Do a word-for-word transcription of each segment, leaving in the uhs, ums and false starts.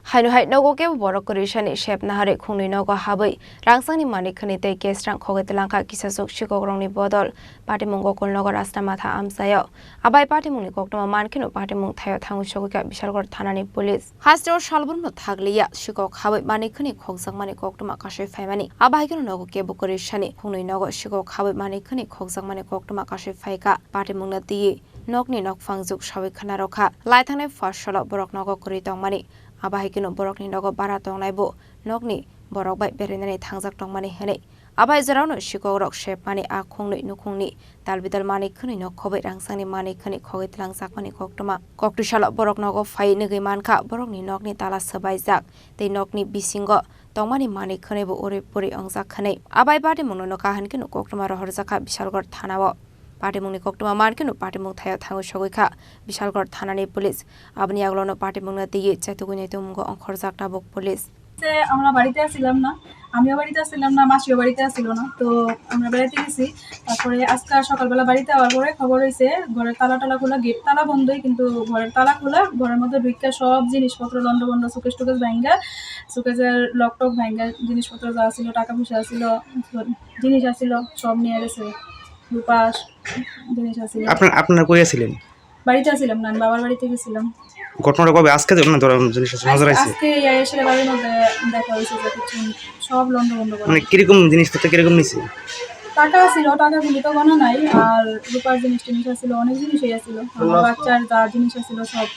Haino hai nogo kebo borok kwrwisani sep naharwi khungnwi nogo habwi rangsangni manwi khwnwi tei cash rang khogwi twlangkha kisachuk sikokrokni bodol. Patimung Gokulnogo Rasta Matha amchaio. Abai patimungni koktwma mankheno patimung thaio thangwi sogwikha Bishalgarh thanani police. Hasteo salbrumno thakliya sikok habwi manwi khwnwi khokjakmani koktwma kasui phaimani. Abahaikeno nogo kebo kwrwisani khungnwi nogo sikok habwi manwi khwnwi khokjakmani koktwma kasui phaikha. Patimungno twiwi nokni nokphang juk sawi khwnarokha. Laithangnai first salo borok nogo kwrwi tongmani. Abahaikeno borokni nogo bara tongnaibo nokni borok bai berainani thangjak tongmani hwnwi. Abai jorano sikokrok sepmani a khungnwi nukhungni talbidal manwi khwnwi nok khobwi rangsangni manwi khwnwi khogwi twlangjakmani koktwma. Koktwi salo borok nogo phai nugwi mankha, borokni nokni tala swbaijak tei nokni bisingo tongmani manwi khwnwibo uri puri ongjak khwnwi. Abai patimungno nokha hwnkheno koktwma rohorjakha Bishalgarh thanao. Patimungni koktwma mankheno patimung thaio thangwi sogwikha Bishalgarh thanani police. Aboni yagulono patimungno twiwi chetugwi naitukmungo ongkhorjak tabuk police. যে আমরা বাড়িতে আসছিলাম না, আমিও বাড়িতে আসছিলাম না, মাসিও বাড়িতে আসছিল না। তো আমরা বেড়াইতে গেছি। তারপরে আজকে সকালবেলা বাড়িতে আওয়ার পরে খবর হইছে ঘরের তালা টালা খোলা, গেট তালা বন্ধই, কিন্তু ঘরের তালা খোলা, ঘরের মধ্যে ঢুকিয়া সব জিনিসপত্র লন্ডভন্ড, শোকেস টোকেস ভাঙ্গা, শোকেসের লক টক ভাঙ্গা, জিনিসপত্র যা ছিল, টাকা পয়সা ছিল, জিনিস আছিল, সব নিয়ে গেছে। রূপা জিনিস আছিল। আপনার, আপনারা কই আছিলেন? বাড়িতে আছিলাম না, আমি বাবার বাড়িতে গেছিলাম। ঘটনাটা কবে? আজকে না ধরো জিনিস আছে, নজর আইছে? আজকে এই এসে বাড়ির মধ্যে দেখা হয়েছে যে কিছু সব লন্ডভন্ড করা। মানে কিরকম জিনিসপত্র কিরকম নিছে? টাকা ছিল, টাকাগুলি তো গণা নাই, আর রূপার জিনিস টিনিস আছিল, অনেক জিনিসই আছিল। আমার বাচ্চার যা জিনিস আছিল সব,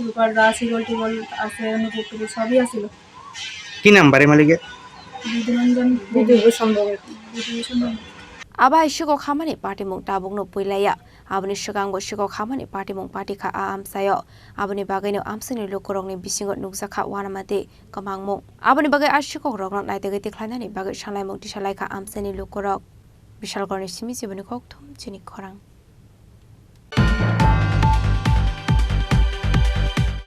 রূপার যা সিগল টিগল আছে, নুপুর টুপুর সবই আছিল। কি নাম বাড়ি মালিকের? বিধুরঞ্জন। বিধুভূষণ ভৌমিক। বিধুভূষণ Bhowmik. Abo hai sikok hamani patimung tabukno puilaiya. Aboni swkangbo sikok hamani patimung patikha a amchaio. Aboni bagwino amchaini lukurokni bisingo nukjakha uanama tei kwmangmung. Aboni bagwi a sikokrokno naitugwi tikhlainani bagwi salaimung tisalaikha amchaini lukurok. Bishalgarhni simi chiboni kokthum chini khorang.